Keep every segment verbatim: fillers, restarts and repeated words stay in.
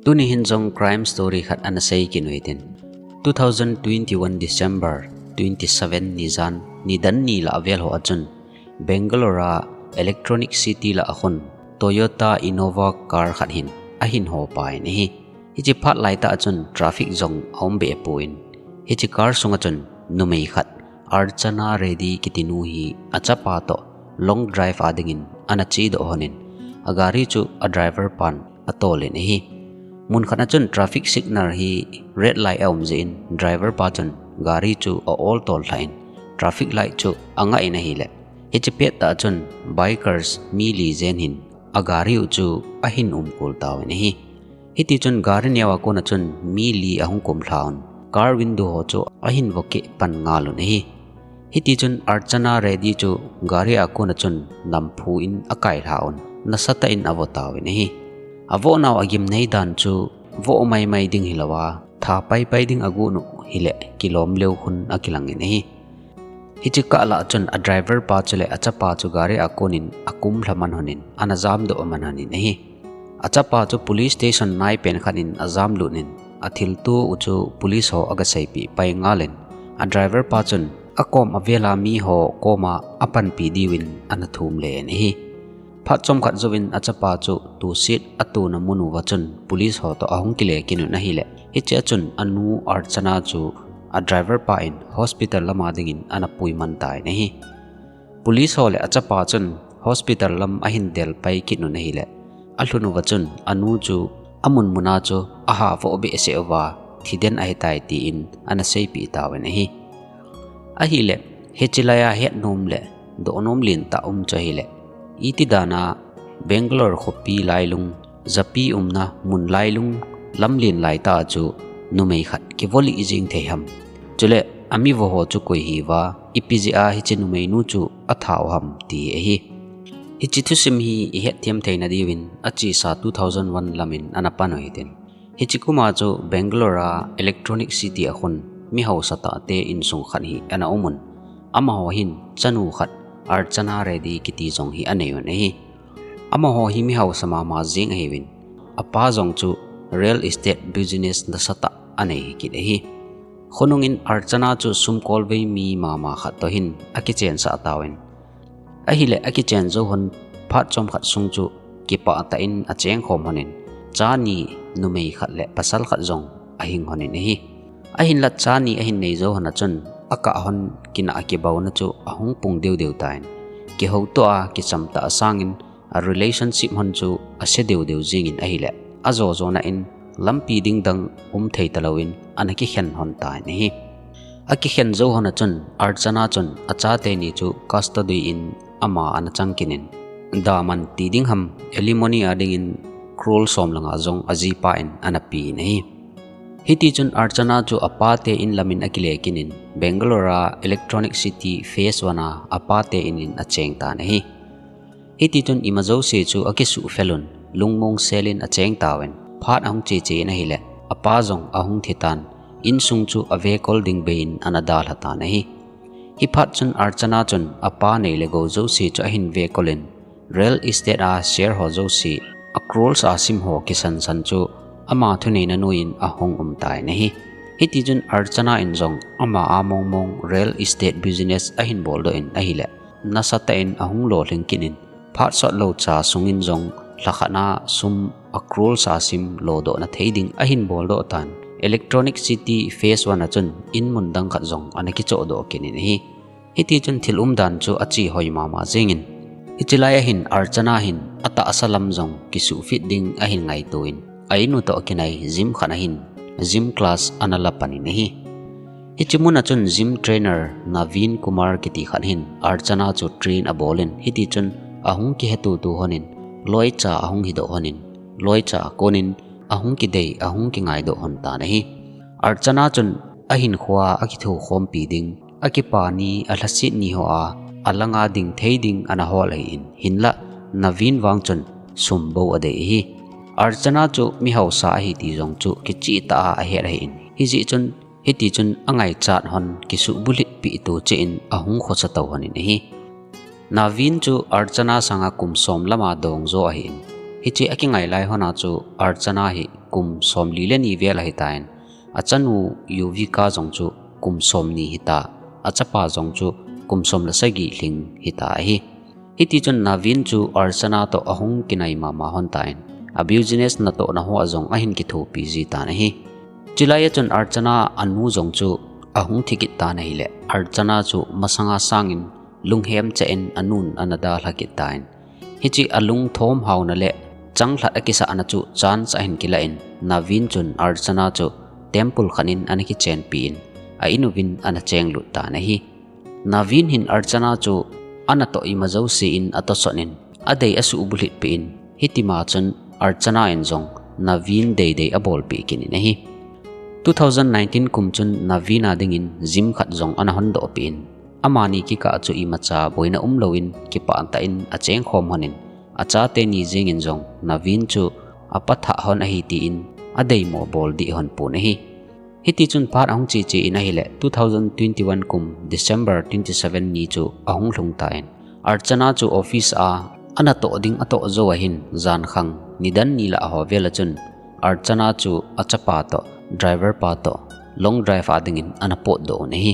Tuni hin jong crime story khat ana sei kit u hitin. Two thousand twenty-one December twenty-seven nijan, nidan ni lah avel ho achun, Bangalore a Electronic City lah akhun Toyota Innova car khat hin ahin ho pai in ahi. Hiche phat laitah achun traffic jong aum behpoi. Hiche car sunga chun numei khat, Archana Reddy kiti nu hi achapa toh long drive a dingin ana chedoh honin, agari chu a driver pan atol in ahi. Mun khat achun traffic signal hi red light aum jeh in driver pa chun gari chu a-ol tol lhah in traffic light chu angah in ahile, hiche pettah achun bikers mi li jen hin agari u chu ahin umkol tauvin ahi. Hitichun gari neo a kona chun mi li ahung kum lha un, car window ho chu ahin vokeh pan ngal un ahi. Hitichun Archana Reddy chu gari a kona chun namphu in akai lha un, nasatah in avo tauvin ahi. Avoh nau agimnei dan chu voh maimai ding hilouva, tha paipai ding agot u hile kilom leu khun akilangin ahi. Hiche kah lah chun a driver pa chule achapa chu gari a konin akum lha man honin, ana jamdoh man honin ahi. Achapa chu police station naipen khat in ajamlut in, athilto u chu police ho agaseipeh pai ngal in, a driver pa chun akom avela miho koma apanpi diuvin ana thum le in ahi. Phat chomkhat jouvin achapa chu tuset atona mun uva chun police ho toh ahung kile kit un ahile, hichea chun anu Archana chu a driver pa in hospital lama dingin ana pui man tan ahi. Police ho le achapa chun hospital lam ahin del pai kit un ahile, alhun uva chun anu chu amun muna chu ahavoh behseh uva, thiden ahitai tin ana seipeh tauvin ahi. Ahile, hiche laiya hetnom le dohnom lentah um chu ahile, iti dana Bangalore khopi lailung, japi umna mun lailung, lamlen laitah chu numei khat kivolih jeng thei ham? Chule amivo ho chu koi hiuva, ipi jeh a hiche numeinu chu atha u ham ti ahi. Hiche thusim hi ihetthem theina diuvin achesa two thousand one lamin ana pan u hitin. Hiche kuma chu Bangalore a Electronic City a khun mihaosa tahte insung khat hi ana umun, amaho hin chanu khat Archana Reddy kiti jong hi anei un ahi. Amaho hi mihaosa mama jeng ahiuvin, apa jong chu real estate business nasatah anei kit ahi. Khonungin Archana chu sumkolvei mi mama khat toh hin akichensah tauvin, ahile akichen jou hon phat chomkhat sung chu kipah tah in achengkhom honin, cha ni numei khat le pasal khat jong ahing honin ahi. Ahinla cha ni ahin nei jou hon achun akah hon kinah kibauna chu ahung pung deudeu tan, kihoutoh a kichamtah asangin a relationship hon chu ase deudeu jengin ahile, ajojona in lampi ding dang um thei talouvin ana kikhen hon tan ahi. Akikhen jou hon achun Archana chun achate ni chu custody in ama ana chang kit in, daman ti ding ham, alimony a dingin crore som le nga jong ajipa in ana pe in ahi. Hitichun Archana chu apate in lamin akile kit in Bangalore a Electronic City Phase One a apate in in acheng tan ahi. Hitichun ima jouse chu akisuhfel un, lungmong selin acheng tauvin, phat ahung cheche in ahile, apa jong ahung thitan, insung chu avekol ding beiyin ana dalha tan ahi. Hiphat chun Archana chun apa nei le gou jouse chu ahin vekolin, real estate a share ho jouse, a crores a sim ho kisansan chu ama thuneina noiyin ahung um tan ahi. Hitichun Archana in jong ama a mongmong real estate business ahin boldoh in ahile, nasatah in ahung lolhing kit in, phat sotlou cha sungin jong lhakhat na sum a crores a sim lodohna thei ding ahin boldoh tan, Electronic City Phase One a chun in mun dang khat jong ana kichohdoh kit in ahi. Hitichun thil umdan chu ache hoi mama jengin, hiche laiya hin Archana hin atahsa lam jong kisuhfit ding ahin ngaito in, a in u toh kinai gym khat a hin gym class ana la pan in ahi. Hiche muna chun gym trainer Naveen Kumar kiti khat hin Archana chu train abolin, hitichun ahung kihetutu honin, loicha ahung hidoh honin, loicha a konin ahung kidei, ahung kingaidoh hon tan ahi. Archana chun ahinkhoa akithokhompi ding, akipa ni, alhaset ni hoa alanga ding thei ding ana hol ahin, hinla Naveen vang chun sum bou adei ahi. Archana chu mihaosa ahi ti jong chu kichehtah a ahet ahin, hijeh chun hitichun angaichat hon kisuhbulhit peh toh cheh in ahung khosa tou honin ahi. Naveen chu Archana sanga kum som lama dongjo ahin, hiche akingai lai hona chu Archana hi kum somli le ni vel ahitan, achanu Yuvika jong chu kum somni hita, achapa jong chu kum som le sagi lhing hita ahi. Hitichun Naveen chu Archana toh ahung kinai mama lhon tan, a business natohna hoa jong ahin kithopi ji tan ahi. Chulai a chun Archana anu jong chu ahung thi kit tan ahile, Archana chu masanga sangin lunghem cheh in anun ana dalha kit tan. Hiche alungthom haona le changlhat akisahna chu chance ahin kilan, Naveen chun Archana chu temple khat in ana kichenpi in, a in uvin ana chenglut tan ahi. Naveen hin Archana chu anatoh ima jouse in atohsot in, adei asuhbulhit peh in, hitima chun Archana in jong Naveen deidei abolpeh kit in ahi. Two thousand nineteen kum chun Naveen a dingin gym khat jong ana hondoh peh in, amani kikah chu imacha boina umlouvin kipah tah in achengkhom lhon in, achate ni jengin jong Naveen chu apatha lhon ahi tin adeimo bol dih lhon pon ahi. Hitichun phat ahung cheche in ahile, two thousand twenty-one kum December twenty-seven ni chu ahung lhung tan, Archana chu office a anatoh ding atoh jou ahin, jankhang nidan ni lah ho vel a chun Archana chu achapa toh, driver pa toh, long drive a dingin ana potdoh un ahi.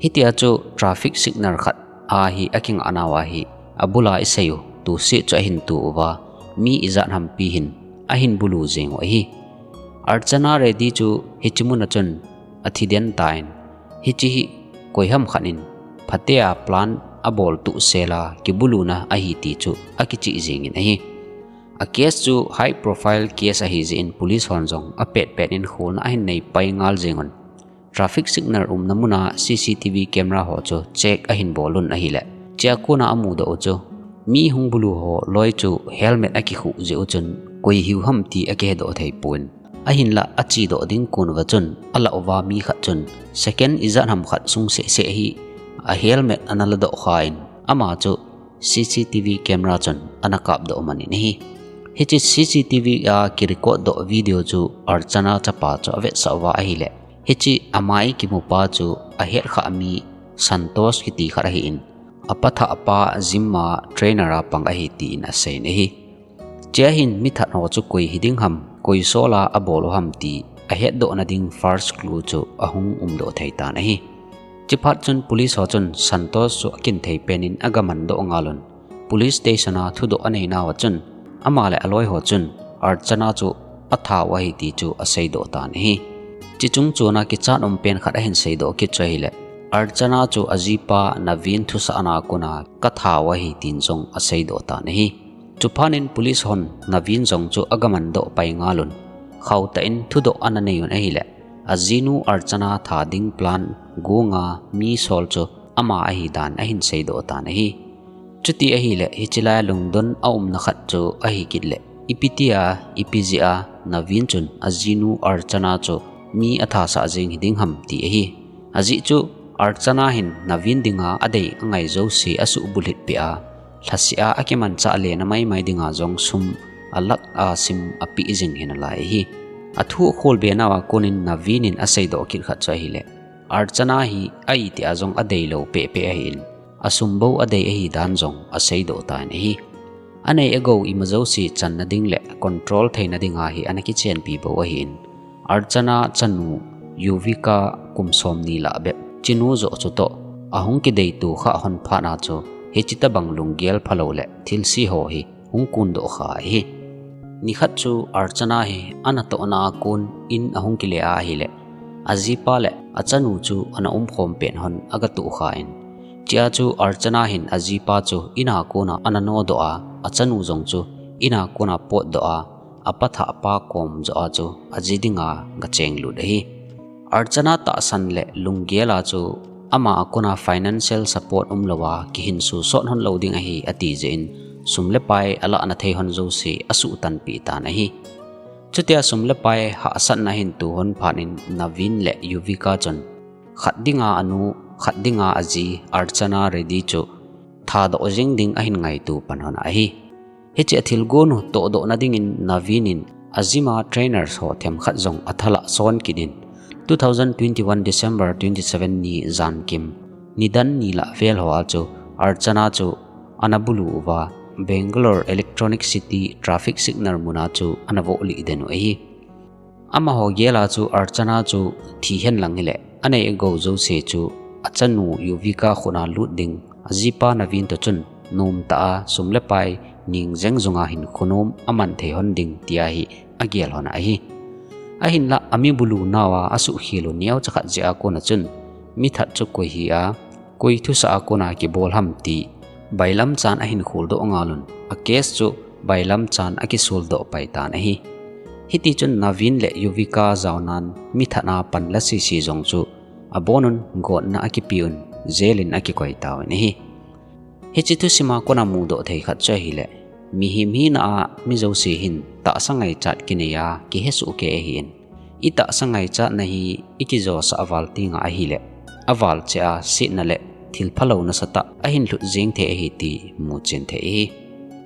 Hitia chu traffic signal khat a hi akingah nauva hi, abula isei u, tuse chu ahin tu uva, mi ijat hampi hin ahin bulu jeng u ahi. Archana Reddy chu hiche muna chun athi den tan, hiche hi koiham khat in phatea plan abol tuhsel a kibuluna ahi ti chu akichih jengin ahi. A case chu high profile case ahi jeh in police hon jong apetpet in kholna ahin neipai ngal jengun, traffic signal umna muna C C T V camera ho chu check ahin bolun ahile, chea kona amudoh u chu mi hung bulu ho loi chu helmet akikhuh jeh u chun koi hiu ham ti akihedoh theipon, ahinlah achedoh ding konuva chun alah uva mi khat chun second ijat ham khat sung sehseh hi a helmet ana ladoh khan, ama chu C C T V camera chun ana kapdoh man in ahi. Hiche C C T V a kirecorddoh video chu Archana chapa chu avetsah uva ahile, hiche amai kimupa chu ahetkhah mi Santosh kiti khat ahin, apatha pa gym a trainer a pang ahi tin aseiyin ahi. Chea hin mithat ho chu koi hiding ham, koi sol a abol u ham ti ahetdohna ding first clue chu ahung umdoh thei tan ahi. Chuphat chun police ho chun Santosh chu akinthei pen in agamandoh ngalun, police station a thudoh aneinauva chun, ama le aloi ho chun Archana chu atha u ahi ti chu aseidoh tan ahi. Chuche chungchona kichat um pen khat ahin seidoh kit chu ahile, Archana chu ajipa Naveen thusahna kona katha u ahi tin jong aseidoh tan ahi. Chuphat in police hon Naveen jong chu agamandoh pai ngalun, khautah in thudoh ana neiun ahile, ajinu Archana tha ding plan gonga mi sol chu ama ahidan ahin seidoh tan ahi. Chuti ahile, hiche lai lungdon aumna khat chu ahikit le, ipi tia, ipi jeh a Naveen chun ajinu Archana chu mi athasah jeng hiding ham ti ahi. Ajeh chu Archana hin Naveen dinga adei angai jouse asuhbulhit peh a, lhaseh a akimanchah lena maimai dinga jong sum a lakh a sim apeh jing hinalai ahi. Athu akholbe nauva konin Naveen in aseidoh kit khat chu ahile, Archana hi a itih a jong adeilou pehpeh ahin, asum bou adei ahidan jong aseidoh tan ahi. Anei agou ima jouse channa ding le control theina dinga hi ana kichenpi bou ahin, Archana chanu Yuvika kum somni lah bep chinu joh chutoh ahung kideitu khah lhon phatna chu, hiche tobang lunggel phalou le thilse ho hi hung kondoh kha ahi. Nikhat chu Archana hi anatohna a kon in ahung kile a ahile, ajipa le achanu chu ana umkhom pen lhon agatoh khan, chea chu Archana hin ajipa chu in a kona ana nodoh a, achanu jong chu in a kona potdoh a, apatha pa kom joh a chu aji dinga gachenglut ahi. Archana tahsan le lunggel a chu ama a kona financial support umlouva kihinso sot lhon lou ding ahi ati jeh in, sum le pai alahna thei lhon jouse asuhtanpeh tan ahi. Chutia sum le pai hahsatna ahin to lhon phat in Naveen le Yuvika chun khat dinga anu, khat dinga aji Archana Reddy chu thadoh jeng ding ahin ngaito pan lhon ahi. Hiche athilgon u tohdohna dingin Naveen in a gym a trainers ho themkhat jong athalah son kit in, two thousand twenty-one December twenty-seven ni jankim nidan ni lah vel hoa chu Archana chu ana bulu uva, Bangalore Electronic City traffic signal muna chu ana vohlih den u ahi. Amaho gel a chu Archana chu thi hen lang hile, anei agou jouse chu achanu Yuvika khut a lut ding, ajipa Naveen toh chun nom tah a sum le pai ning jeng jong a hinkho nom aman thei hon ding tia hi agel hon ahi. Ahinlah ami bulu nau a asuhkhel u neocha khat jeh a kon a chun, mi that chu koi hi a, koi thusah a kon a kibol ham ti bailam chan ahin kholdoh ngal un, a case chu bailam chan akisol doh pai tan ahi. Hiti chun Naveen le Yuvika jaonan mi that a pan la sese jong chu abon un gotna akipe un, jail in akikoi tauvin ahi. Hiche thusim a kon a mudoh thei khat chu ahile, mihem hina a mi jouse hin tahsa ngaichat kinei a kihesoh kei ahin, itahsa ngaichatna hi ikijosah val tenga ahile, aval cheh a setna le thil phalou nasatah ahin lhut jeng thei ahi ti muchen thei ahi.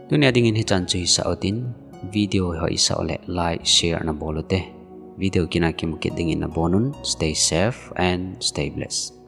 Tunia dingin hichan chu hisah utin, video hi hoisah u le like, share nabol ute. Video kit a kimu kit dingin nabon un, stay safe and stay blessed.